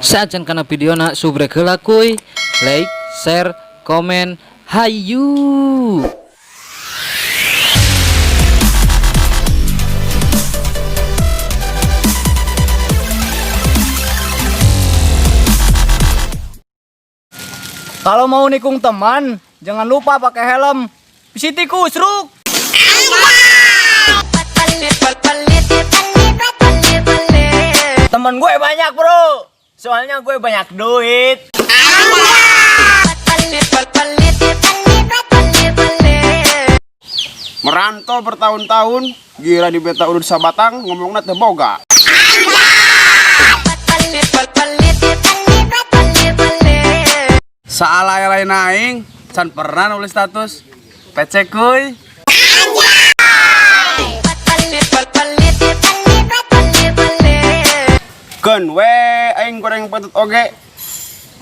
Saacan kana videona subrek heula kuy, like, share, komen, hayu. Kalau mau nikung teman, jangan lupa pakai helm. Bisi tikus, ruk. Temen gue banyak bro, soalnya gue banyak duit. Merantau bertahun-tahun, gila di beta urut sabatang ngomongna teu boga. Saalai-alai aing can pernah nulis status PC kuy. Keun we aing goreng patut oge.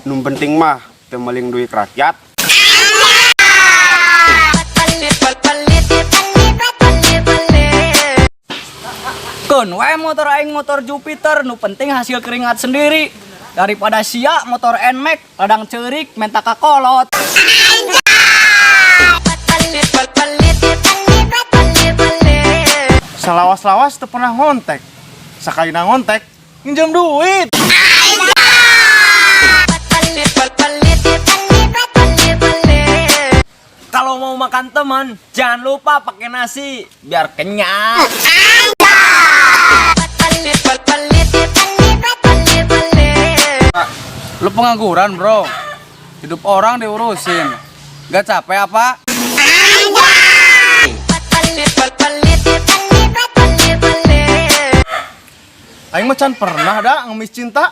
Nu penting mah teu meling duit rakyat. Keun we motor aing motor Jupiter, nu penting hasil keringat sendiri. Daripada sia motor NMAX, ladang ceurik menta kakolot. Salawas-lawas teu pernah ngontek. Sakalina ngontek, nginjem duit. Kalau mau makan teman, jangan lupa pakai nasi biar kenyang. Lu pengangguran bro, hidup orang diurusin, gak capek apa? Aing mah can pernah dah ngemis cinta.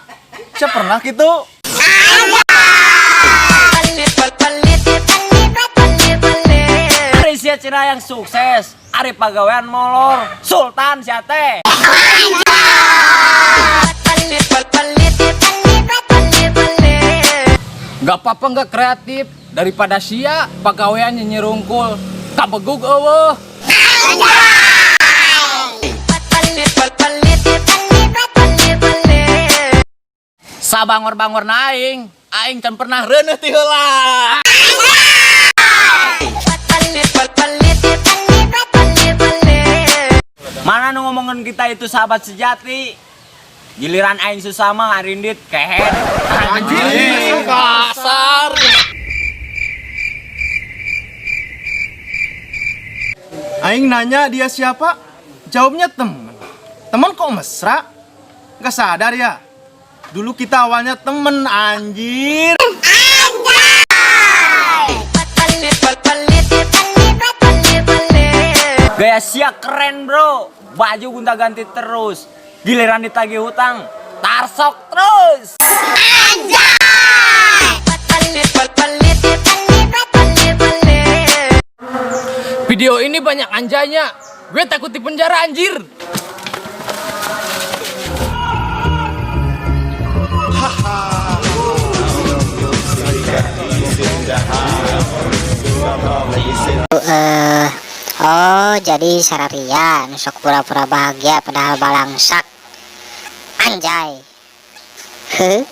Sia pernah gitu. Ari sia cina yang sukses, ari pagawean molor, sultan sia teh. Gak apa-apa gak kreatif daripada sia pagawean nyerungkul kabegug eueuh. Sabangor-bangor aing, aing can pernah reuneuh ti heula. Mana nu ngomongin kita itu sahabat sejati? Giliran aing susah mah ngarindit kehed. Anjir, kasar. Aing nanya dia siapa? Jawabnya temen. Temen kok mesra? Gak sadar ya? Dulu kita awalnya temen, anjir. Gaya sia keren bro, baju gonta ganti terus. Giliran ditagih hutang, tarsok terus. Video ini banyak anjaynya. Gue takut di penjara anjir. Oh, jadi sararia nu sok pura-pura bahagia padahal balangsak. Anjay. Heuh.